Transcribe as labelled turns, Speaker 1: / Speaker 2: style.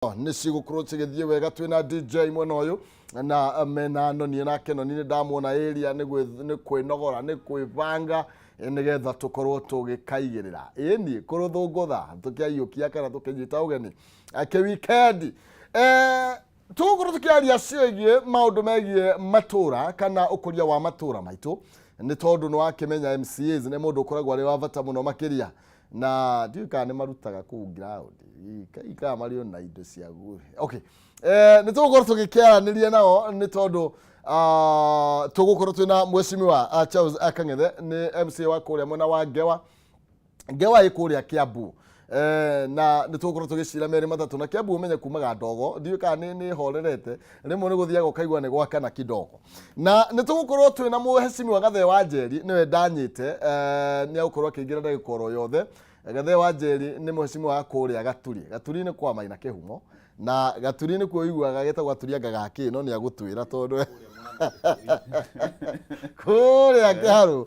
Speaker 1: Nĩ cigũkorwo cigĩthiĩ wega. Twĩna DJ mwena ũyũ na mena nonie nake noni nĩ ndamuona area nĩ kwĩnogora, nĩ kwĩbanga nĩgetha tũkorwo tũgĩkaigĩrĩra ĩni kũrũthũngũtha, tũkĩaiyũkia kana tũkĩnyita ũgeni kĩwikendi. Tũgũkorwo tũkĩaria ciĩgiĩ maũndũ megiĩ matũra kana ũkũria wa matũra maitũ, nĩ tondũ nĩ wakĩmenya MCAs nĩ mũndũ ũkoragwo arĩ wa bata mũno makĩria, na ndiũĩ kana nĩ marutaga kũu ground kana marĩ ona indo cia okay. Nĩ tũgũkorwo tũgĩkĩaranĩria nao nĩ tondũ tũgũkorwo twĩna mwecimiwa Charles Kang'ethe, nĩ MCA wa kũrĩa mwena wa Ngewa. Ngewa ĩ kũrĩa Kiambu. Na nĩ tũgũkorwo tũgĩcira merĩ matatũ na Kiambu. Ũmenye kumaga ndogo, ndiũĩ kana nĩ horerete, rĩmwe nĩ gũthiaga ũkaigua nĩ gwakana kidogo. Na nĩ tũgũkorwo twĩna mũhecimiwa Gathee wa Njeri, nĩwe ndanyĩte, nĩ agũkorwo akĩingĩra ndagĩka oro yothe. Gathee wa Njeri nĩ mũhecimiwa wa kũrĩa Gaturi. Gaturi nĩ kwa Maina Kĩhumo, na Gaturi nĩ kuo ũiguaga getagwo Gaturi anga gakĩ, no nĩ agũtwĩra tondũ kũrĩa Kĩharũ.